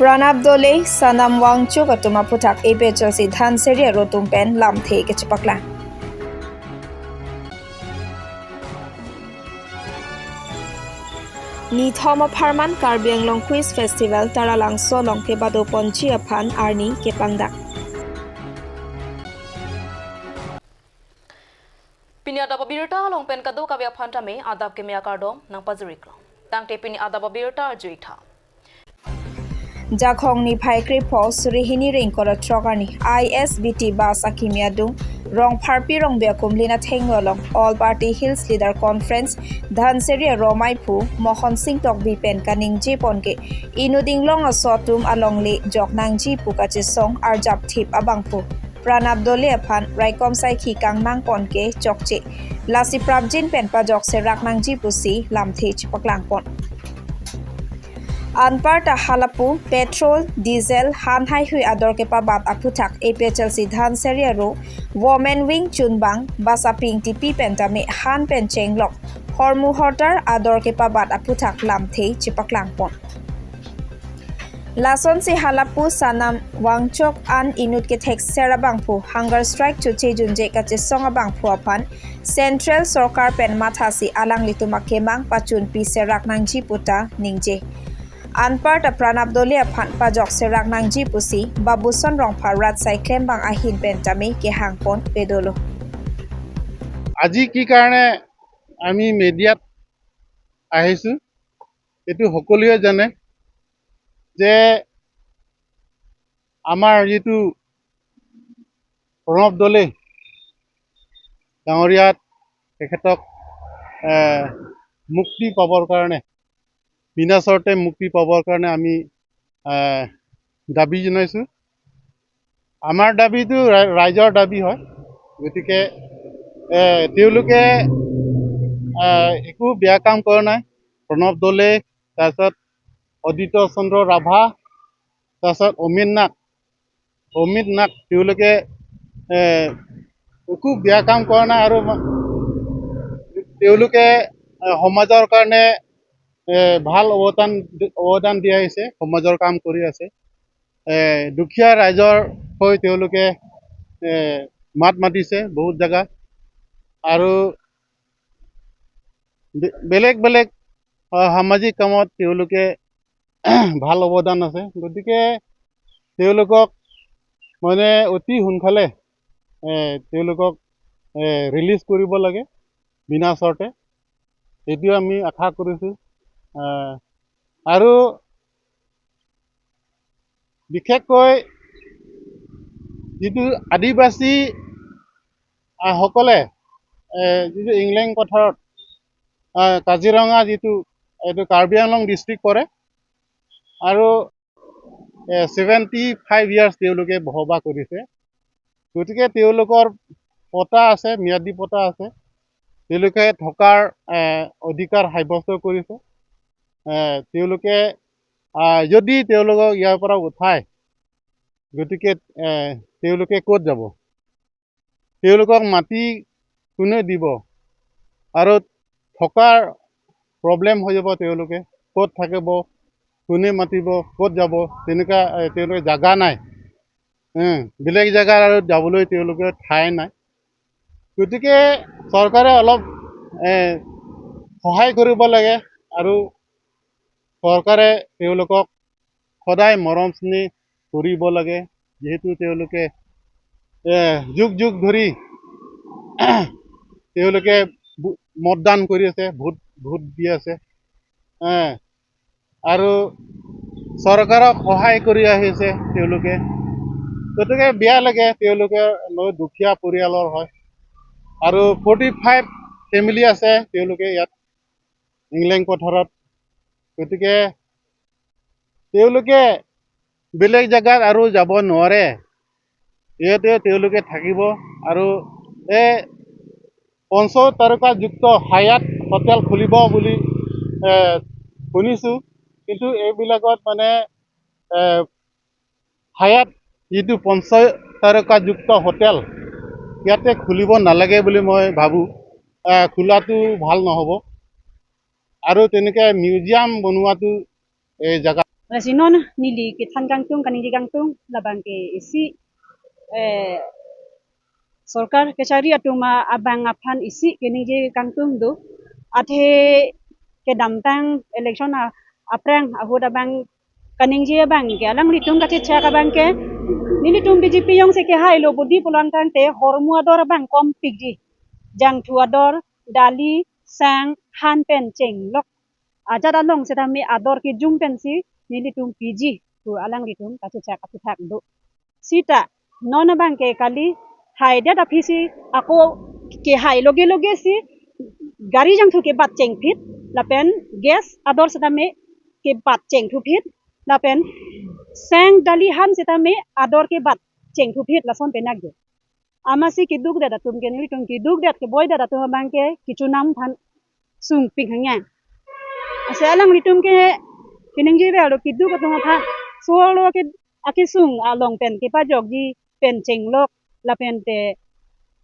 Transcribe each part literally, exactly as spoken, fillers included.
Pranab Dole, Sanam Wangchuk atum aphuthak A P H L C Dhansiri aro atum pen lamthe kachepaklang. Nithom apharman Karbi Anglong Quiz Festival Taralangso along kebado ponji aphan arni kepangdak. Pini adap abirta along pen kadokave aphan tame adap keme akardom nangpajiriklo. Tangte pini adap abirta arju-ik tha. Jakhong niphai krepho suri hini ra ingkoi ra throk arni I S B T bus akimi adung Rongpharpi Rongbe akumlin athengno along All Party Hills Leader Conference Dhansiri aro maiphu Mohon Sing Tokbi pen kaningje pon ke inut inglong aso atum alongle jok nangji pu kachesong arjapthip abangphu Pranab Dole aphan raikom saikhi kangnang pon ke chokche. Lasi prapjin pen pajok serak nangji pusi lamthe chepaklang pon. Anparta halapu, petrol, diesel, han haihui ador kepabat aphuthak A P H L C Dhansiri aro Women Wing chunbang Basaping Tipi pen tame han pen chenglok hormu hortar ador kepabat aphuthak lamthe chepaklang pon. Lasonsi halapu Sanam Wangchuk an inut kethekser abangphu hunger strike choche junje kachesong abangphu aphan Central Sorkar pen mathasi alanglitum akemang pachunpi serak nangji puta ningje. Anparta Pranab Dole aphan pajok serak nangji pusi Babuson Rongphar rat saiklem bang ahin pen tame kehang pon pedolo. আজি কি কাৰণে আমি মিডিয়াত আহিছো, এইটো সকলোৱে জানে যে আমাৰ যিটো প্ৰণৱ দলে ডাঙৰীয়াত তেখেতক, এ, মুক্তি পাবৰ কাৰণে, বিনা চৰ্তে মুক্তি পাবৰ কাৰণে আমি, এ, দাবী জনাইছো। আমাৰ দাবীটো ৰা-, ৰাইজৰ দাবী হয়। গতিকে, এ, তেওঁলোকে, এ, একো বেয়া কাম কৰা নাই। প্ৰণৱ দলে, তাৰপিছত অদিত চন্দ্ৰ ৰাভা, তাৰপিছত অমিত নাথ, অমিত নাথ তেওঁলোকে, এ, একো বেয়া কাম কৰা নাই আৰু মা-, তেওঁলোকে, এ, সমাজৰ কাৰণে, এ, ভাল অৱদান, অৱদান দি আহিছে, সমাজৰ কাম কৰি আছে। এ, দুখীয়া ৰাইজৰ হৈ তেওঁলোকে, এ, মাত মাতিছে বহুত জেগাত আৰু বে-, বেলেগ বেলেগ, আ, সামাজিক কামত তেওঁলোকে ভাল অৱদান আছে। গতিকে তেওঁলোকক মানে অতি সোনকালে, এ, তেওঁলোকক, এ, ৰিলিজ কৰিব লাগে বিনা চৰ্তে। এইটোৱে আমি আশা কৰিছো। আ, আৰু বিশেষকৈ যিটো আদিবাসী, আ, সকলে, এ, যিটো ইংলেং পথাৰত, আ, কাজিৰঙা যিটো এইটো কাৰ্বি আংলং ডিষ্ট্ৰিক্ট পৰে আৰু, এ, ছেভেণ্টি ফাইভ ইয়াৰ্ছ তেওঁলোকে বসবাস কৰিছে। গতিকে তেওঁলোকৰ পট্টা আছে, ম্যাদী পট্টা আছে। তেওঁলোকে থকাৰ, এ, অধিকাৰ সাব্যস্ত কৰিছে। এ, তেওঁলোকে, আ, যদি তেওঁলোকক ইয়াৰ পৰা উঠায়, গতিকে, এ, তেওঁলোকে ক'ত যাব? তেওঁলোকক মাটি কোনে দিব? আৰু থকাৰ প্ৰব্লেম হৈ যাব তেওঁলোকে। ক'ত থাকিব? কোনে মাতিব? ক'ত যাব? তেনেকুৱা, এ, তেওঁলোকে জাগা নাই। এ, বেলেগ জাগাত আৰু যাবলৈ তেওঁলোকে ঠাই নাই। গতিকে চৰকাৰে অলপ, এ, সহায় কৰিব লাগে আৰু চৰকাৰে তেওঁলোকক সদায় মৰম চেনেহ কৰিব লাগে। যিহেতু তেওঁলোকে, এ, যুগ যুগ ধৰি তেওঁলোকে ভো-, মতদান কৰি আছে, ভোট, ভোট দি আছে। এ, আৰু চৰকাৰক সহায় কৰি আহিছে তেওঁলোকে। গতিকে বেয়া লাগে, তেওঁলোকে বহুত দুখীয়া পৰিয়ালৰ হয় আৰু ফৰ্টি ফাইভ ফেমিলি আছে তেওঁলোকে ইয়াত ইংলেং পথাৰত। গতিকে তেওঁলোকে বেলেগ জেগাত আৰু যাব নোৱাৰে, ইয়াতে তেওঁলোকে থাকিব। আৰু এই পঞ্চ তাৰকাযুক্ত হায়াত হোটেল খুলিব বুলি, এ, শুনিছো, কিন্তু এইবিলাকত মানে, এ, হায়াত যিটো পঞ্চ তাৰকাযুক্ত হোটেল ইয়াতে খুলিব নালাগে বুলি মই ভাবো। এ, খোলাটো ভাল নহ'ব আৰু তেনেকে মিউজিয়াম বনোৱাটো এই জেগাত Lasi non neli kethan kangtung, kaningje kangtung labang ke isi, eh, sorkar kachari atum abang aphan isi keningje kangtung do. Athe kedamtang election a-, aphrang ahut abang kaningje abang ke alanglitum kachechak abang ke nelitum B J P jongsi kehailo bodi pulang tangte hormu ador abang kompikji. Jangthu ador, dali, sang, han pen chenglok ajat along setame ador kejum pensi nelitum piji pu alanglitum kachechak aphuthak do. Sita non abang ke kali haidet aphisi ako kehai loge loge si gari jangthu kebat chengphit lapen gas ador setame kebat chengthuphit lapen sang dali han setame ador kebat chengthuphit lason penak do. Amatsi kedukdet atum ke nelitum kedukdet keboidet atum abang ke kechonam aphan sungpik hangya. Lasi alanglitum ke keningje ave lo keduk atum aphan solo ke akesung along pen kepajokji pen chenglok lapen te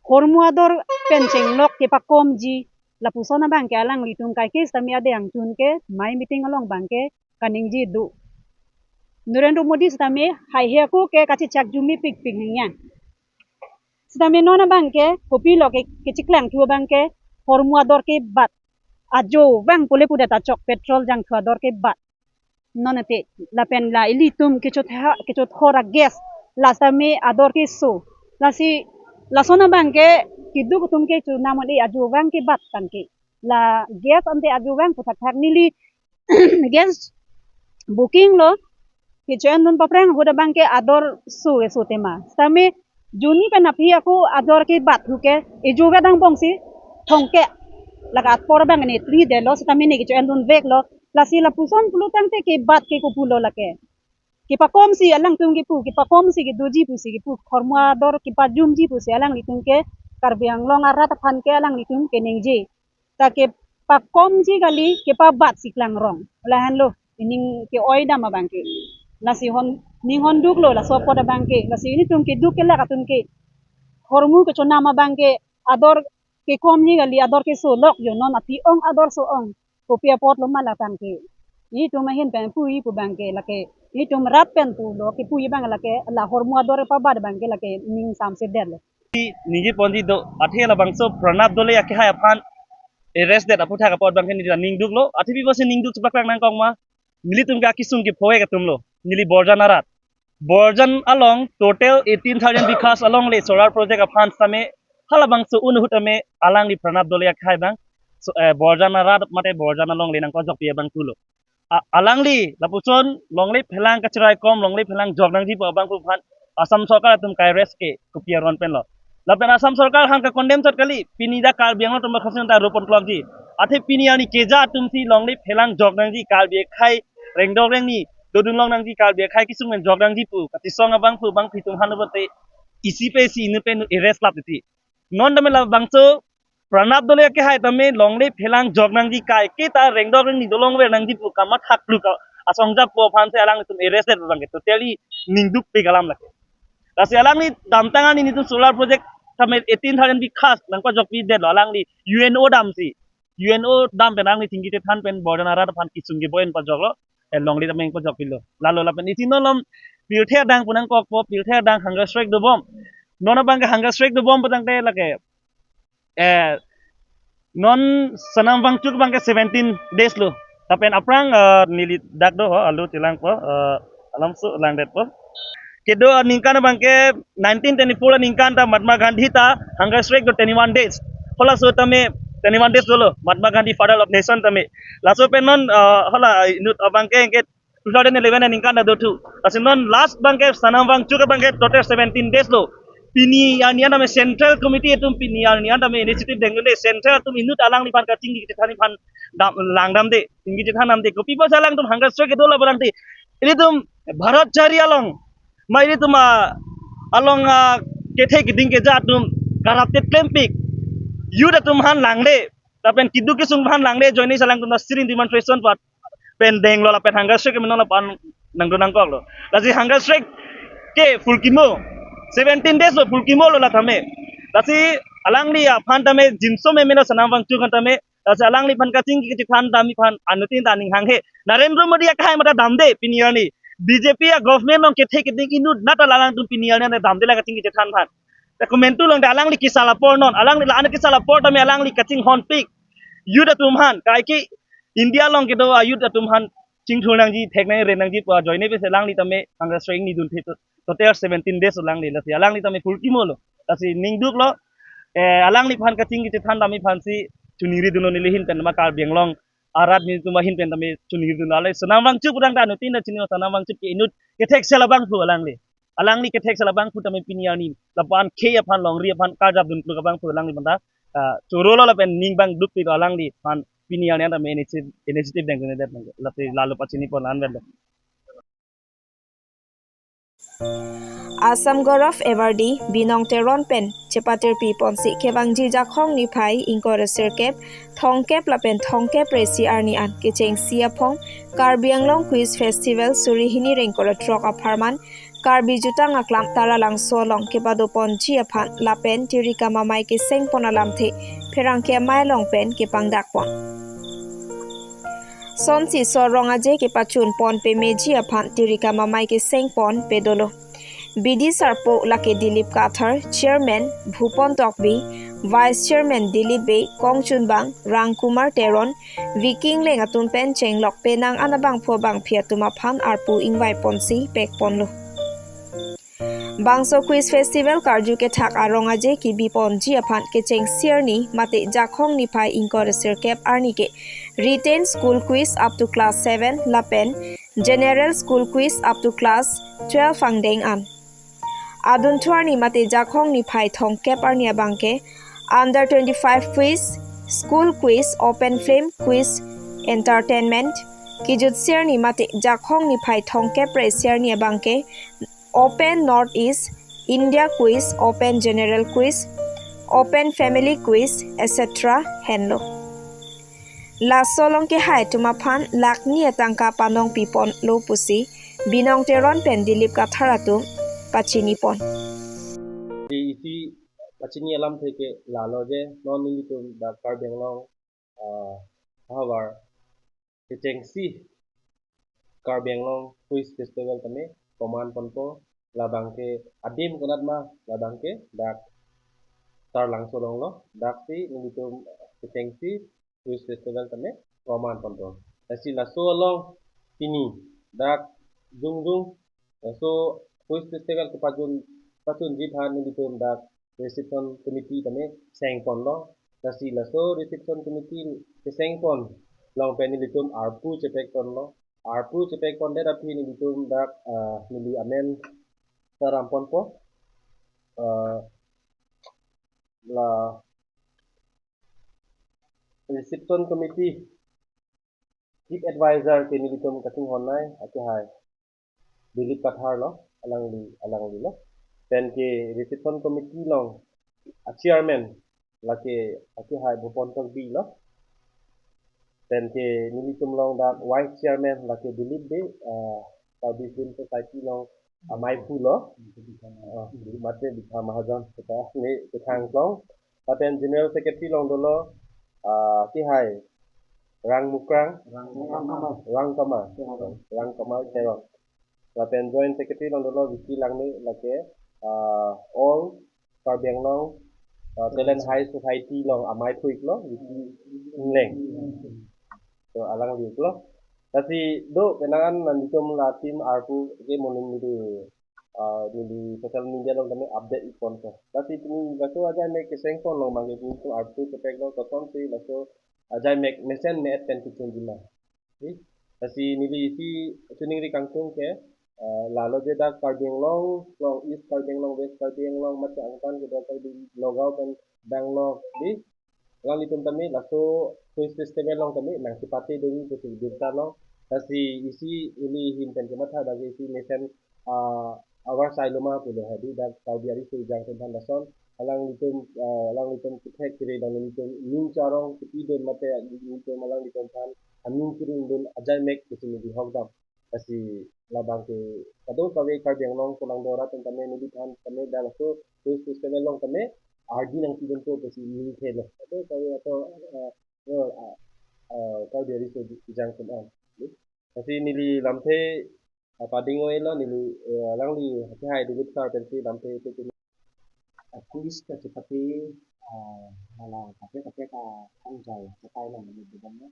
hormu ador pen chenglok kepakomji lapuson abang ke alanglitum kaike setame adeng tun ke mai meeting along abang ke kaningje do. Narendra Modi setame haihe ako ke kachechak jumi pikpik hangya. Setame non abang ke kopilo ke kechiklang thu abang ke hormu ador kebat ajo vang pule pudet achok petrol jangthu ador kebat. Non ate lapen la ilitum kechotha kechothor a gas la setame ador keso. Lasi lason abang ke keduk atum ke chonam ade ajo vang kebat tangke. La gas ante ajo vang puthak thak neli gas booking lo kecho-endun paphrang ahut abang ke ador so eso tema. Setame juni pen aphi ako ador kebat thu ke ejo ave dang bongsi thongke laga apor abang ne tri detlo setame ne kecho-endun veklo. Lasi lapuson pulo tangte kebat ke kopulo lake. Kepakomsi alangtum kepu, kepakomsi kedoji pusi kepu, hormu ador kepajumji pusi alanglitum ke Karbi Anglong arat aphan ke alanglitum keningje. Ta kepakomji kali kepabatsi klangrong. Lahenlo ining ke-oi dam abang ke. Lasi hon ning honduklo laso apot abang ke. Lasi ilitum keduk kelak atum ke hormu kechonam abang ke ador kekomji kali ador kesolok jo non aphi ong ador so-ong. Kopi apotlo ma la tangke. Itum ahin pen puji pu abang ke lake. Itum rat pen pulo kepuji abang lake la hormu ador pabat abang ke lake ning samse detlo. Ningje ponji do athe labangso Pranab Doloi akehai aphan arrest det aphuthak apot abang ke neli ningduklo. Athe pi pusi ningduk chepaklak nangkok ma. Nelitum ke akesung kepho-ek atumlo. Neli Borjan arat. Borjan along total eighteen thousand bighas alongle solar project aphan setame halabangso un ahut tame alangli Pranab Doloi akehai abang so, eh, Borjan arat mate Borjan alongle nangkojokpi abang pulo. A- alangli lapuson longle phelang kachiraikom longle phelang jok nangji pu abang pu aphan Assam sorkar atum ke-arrest ke kopi aron penlo. Lapen Assam sorkar aphan ke-condemn chot kali, pini dak Karbi Anglong atum aphan ta ropon klokji. Athe pini arni keja atumsi longle phelang jok nangji, Karbi akhai rengdok rengni dodun long nangji, Karbi akhai kesung pen jok nangji pu kachesong abang pu abang phitum han bote isi pe isi inut pen arrest lap titi. Non tame labangso Pranab Doloi akehai tame longle phelang jok nangji, kaike ta rengdok rengni dolong ver nangji pu kamatha kluk asong japo aphansi alangtum arrest det abang ke totally ningdukpik alam lake. Lasi alangli damtang arni nelitum solar project tame eighteen thousand bighas nangpajokpi detlo alangli U N O damsi. U N O dam pen alangli thengki chethan pen Borjan arat aphan kesung keboi-en pajoklo. Eh, longle tame pajokpilo. Lalo lapen isi non lom pirthe adang pu nangkokpo, pirthe adang hunger strike dobom. Non abang ke hunger strike dobom pu tangte lake. Eh, non Sonam Wangchuk abang ke seventeen days lo. Lapen aphrang, eh, neli dak do ho, alo chelangpo, eh, alamso langdetpo. Kedo aningkan abang ke nineteen twenty-four aningkan ta Mahatma Gandhi ta hunger strike do twenty-one days. Halaso tame twenty-one days dolo Mahatma Gandhi, father of nation tame. Laso pen non, eh, hala inut abang ke, ke two thousand eleven aningkan ta dothu. Lasi non last abang ke Sonam Wangchuk abang ke total seventeen days lo. Pini arni an tame central committee atum pini arni an tame initiative dengdunde, central atum inut alangliphan kachingki chethan aphan dam langdamde, chingki chethan damde. Kopi pusi alangtum hunger strike kedo la barangte. Ilitum Bharat chari along, ma ilitum, ah, along, ah, kethe keding keja atum corrupted klempik. Youth atum aphan langle. Lapen keduk kesung aphan langle joine si alangtum ta sit-in demonstration pat pen denglo lapen hunger strike ke menon lapen nangdo nangkoklo. Lasi hunger strike ke full kimo. Seventeen days lo full kimo lo la tame. Lasi alangli aphan tame jinso meme lo Sonam Wangchuk aphan tame Lasi alangliphan kachingki kachethan damji aphan anuttin ta aning hanghe. Narendra Modi akehai mate damde pini arni. B J P a government along kethe keding inut nata alangtum pini arni damde la kachingki kachethan aphan. Ta komantu along ta alangli kesal apor non, alangli la-an kesal apor tame alangli kachinghonpik. Youth atum aphan, kaike India along kedo a youth atum aphan chingthur nangji, thek nangji, ren nangji pu ajoine pensi alangli tame Congress training dun the to, total seventeen days alangli, lasi alangli tame full team lo. Lasi ningduk lo, eh, alangliphan kachingki kachethan damji aphansi choningri dunlo neli ahin pen ma Karbi Anglong arat nelitum ahin pen tame choningri dunlo. Alai Sonam Wangchup pudang ta anuttin ta chini, Sonam Wangchup ke inut kethek sel abangphu alangli. Alangli kethek sel abangphu tame pini arni lapu-an khei aphan longri aphan karjap dun kluk abangphu alangliphan ta, ah, choro lo lapen ning abang duk pilo alangliphan pini arni tame initiative, initiative dengdunde, lapu lalo pachini pon anvet lo. Assam Gaurav Award Binong Teron pen chepatirpi ponsi kevangji Jakhong niphai ingkoi ra sirkep thomkep lapen thomkep ra isi arni an kechengsi aphong Karbi Anglong Quiz Festival suri hini ra ingkoi ra throk apharman Karbi Jutang Aklam Taralangso along kepado ponji aphan lapen Tirikam Amei keseng pon alamthe pherangke amei along pen kepangdak pon. Sonsi Sor Rong Aje kepachun pon pemeji aphan Tirikam Amei keseng pon pedolo. Bidi sarpo lake Dilip Kathar, Chairman Bhupon Tokbi, Vice Chairman Dilip Bey, kongchunbang Rang Kumar Teron, Viking Leng atum pen chenglok penang an abangphu abangphi atum aphan arpu ingvai ponsi pek ponlo. Bangso Quiz Festival karju kethak arong aje kebi ponji aphan kechengsi arni mate Jakhong niphai ingkoi ra sirkep arni ke written school quiz up to class seven lapen general school quiz up to class twelve angdeng an. Adunthu arni mate Jakhong niphai thomkep arni abangke under twenty-five quiz, school quiz, open film quiz, entertainment. Kejutsi arni mate Jakhong niphai thomkep ra isi arni abangke Open North East, India Quiz, Open General Quiz, Open Family Quiz, et cetera henlo. Laso along kehai atum aphan lakh ni atangka panong pi ponlo pusi Binong Teron pen Dilip Kathar atum pachini pon. Di isi pachini alamthe ke lalo je non nelitum dak Karbi Anglong, ah, havar kechengsi Karbi Anglong Quiz Festival tame komat ponpo, labangke adim konat ma, labangke dak Taralangso along lo, daksi nelitum kechengsi Quiz Festival tame komat ponpo. Lasi laso along pini dak jongjong laso Quiz Festival kepachun, pachunji aphan nelitum dak reception committee tame seng ponlo. Lasi laso reception committee keseng pon along pen nelitum arpu chepek ponlo. Arpu chepek pondet aphi nelitum dak, ah, neli amen saram ponpo. Ah, la reception committee chief advisor ke nelitum kachinghon nai akehai Dilip Kathar lo, alangli, alangli lo. Pen ke reception committee along a chairman lake akehai Bhupon Tokbi lo. Pen ke nelitum along dak vice chairman lake Dilip Bey, ah, Karbi Film Society along amei aphu lo. Ah, mate Bikha Mahajon kita ni kethang along. Lapen general secretary along dolo, ah, kehai Rang Mukrang, Rang Kamar. Rang Kamar. Rang Kamar Teron. Lapen joint secretary along dolo Vicky Langne lake, ah, All Karbi Anglong, ah, Talent High Society along amei aphu iklo Vicky Ingleng. So alangli iklo. Lasi do penang an nelitum la team arpu ke mo neli, ah, neli social media along tame update ik ponpo. Lasi pini laso ajai mek keseng pon along abangke nelitum arpu kepek lo kosonsi laso ajai mek mesen me-et pen kechunji ma. Oke. Lasi neli isi choningri kangtung ke, ah, lalo je dak Karbi Anglong, along East Karbi Anglong, West Karbi Anglong, mate angtan kedo Karbi Logao pen Bangalore, di alanglitum tame laso Quiz Festival along tame nangchepate dunji pusi birta lo. Lasi isi ili ahin pen kematha dak isi mesen, ah, avar sai lo ma pulo hadi dak Karbi ari sujang pen than lason alanglitum, ah, alanglitum kethek kere alanglitum ning charong kepi dun mate nelitum alanglitum aphan aning kering dun ajai mek pusi neli hokdam. Lasi labangke kadokave Karbi Anglong kelang dorat pen tame neliphan tame dak laso Quiz Festival along tame ardi nangpi dunpo pusi ningthelo. Kadokave ato, ah, Yo, ah, ah, Karbi Riso Ejang Atum an. Lasi neli lamthe, ah, pading oi lo neli, eh, alangli hati hai David Sir pensi lamthe itu kini. Ah, quiz kachepate, ah, hala kaprek kaprek athang jai chetai lang neli dubang na.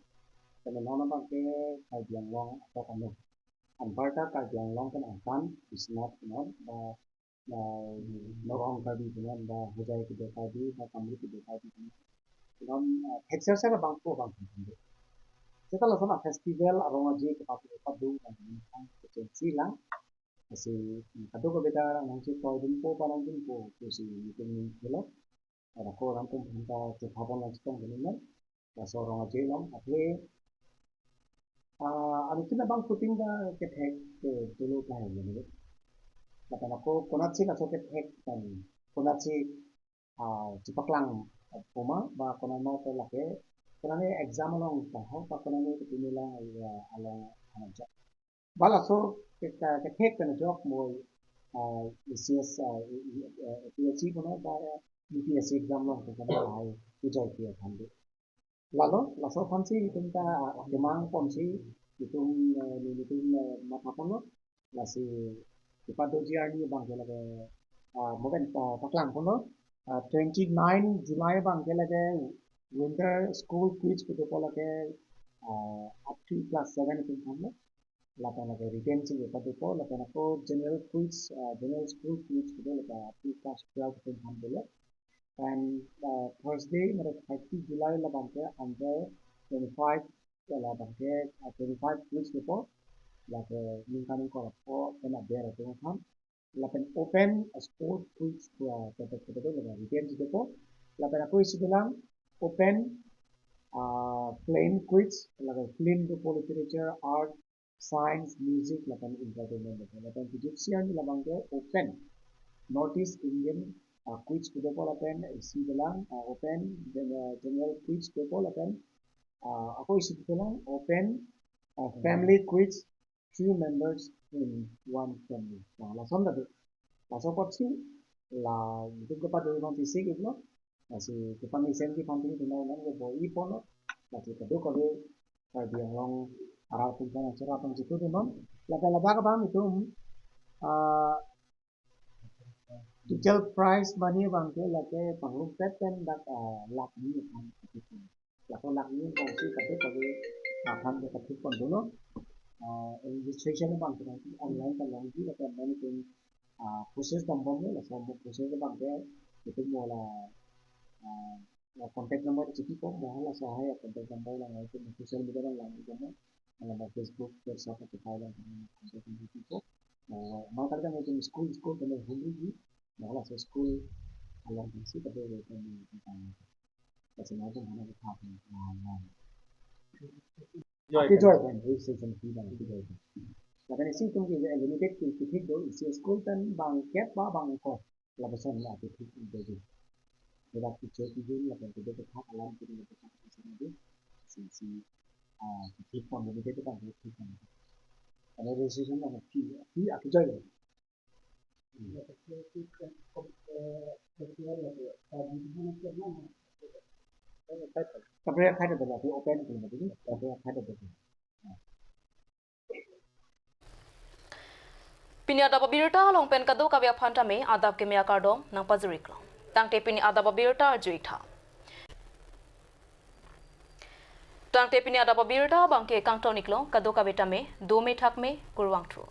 Temen hona bangke Karbi Anglong atau kano. Anparta Karbi Anglong pen angtan, Biswanath penot, ba, ba, Nagaon Karbi penot, ba, Hojai kedo Karbi, ba, Kamrup kedo Karbi penot. Penot, ah, thekser ser abang ko abang penot. Seta lason a festival arong aje kepat kepat do, bang, bang, kecil silang. Lasi, kadokave ta nangchetoi dunpo, parang dunpo, pusi nelitum ning helo. Ada ko orang tum hanta chethabon lang chetong dunnon. Laso arong aje along, athe, ah, anu tina bang puting ta kethek ke dolo kahai mene. Lapen ako konatsi laso kethek pen, konatsi, ah, chepaklang, ah, puma, ba konat ma ke lake, konat ne exam along tahok, ba konat ne ketini lang, ah, along, ah, ja. Ba laso ke, ke, kethek pen ajok mo, ah, A C S, ah, i, i, ah, A P S C kono ba, ah, U P S C exam along ke kono hai ujai ke aphan do. Lalo, laso aphansi itum ta, ah, kemang ponsi, itum, eh, ni, itum, eh, matha ponlo, lasi kepadoji arni bangke lake, ah, moben, ah, paklang ponlo, ah, twenty nine July bangke lake Winter School Quiz kedopo lake, ah, up to class seven itum aphan lo. Lapen lake written si kepadopo, lapen ako general quiz, ah, general school quiz kedo lake up to class twelve itum aphan dolo. And, uh, Thursday, mane thirty July labangke under twenty-five, labangke, uh, twenty-five quiz kepo, lake ningkan ingkoi ra pho pen aber atum aphan. Lapen open, uh, sport quiz, uh, kepo kepo do, lapen written si kepo. Lapen ako isi bilang open, uh, plain quiz, lapen film dopo, literature, art, science, music, lapen entertainment dopo. Lapen kejutsi arni labangke open North East Indian, uh, quiz kedopo, lapen isi bilang, uh, open gen-, uh, general quiz dopo, lapen, uh, ako isi bilang open, uh, family quiz, three members in one family. Nah, lason tadi. Laso apotsi la itum kepadoji abang tisik iklo. Lasi kepamesen kepamesen tunai nang ke bor-i ponlo. Lasi kadokave Karbi Anglong arat atum aphan achor aphan chitu dunnon. Lapen ladak abang itum, ah, total prize money abangke lake pangrumpet pen dak, ah, lakh hini aphan. Laso lakh hini abangsi kadokave aphan ke kathik pon dolo. Ah, registration abangke online ta longji, lapen mane pen, ah, process dambomlo, laso mo process abangke itum mo la, ah, la contact number chipipo, mo laso hai contact number lang, itum social media lang lang itum mo, ah, ba Facebook, WhatsApp, atau thailang contact number chipipo. Ah, mane kadang itum school, school kami hundred ji, mo laso school along si kadokave kami, ah, kasi na itum hana kita, ah, Joy. Ake joy pen, registration fee abang ake joy pen. Lapen isi itum ke limited ke kethik do, isi school pen bangkep ba bangkok. Lapuson la kethik do. Ladak teacher kejun, lapen kedo kethak alam kejun, lapuson kejun do. Isi, isi, ah, kethik pon limited abang kethik pon. Karena registration abang fee, fee ake joy pen. Kaprek khai ta bela, open ke mati, kaprek khai ta bela. Pini adap abirta along pen kadokave aphan tame adap keme akardom nangpajir-iklo. Tangte pini adap abirta arju-ik tha. Tangte pini adap abirta abangke kangton-iklo, kadokave tame dome thakme, kurvangthu.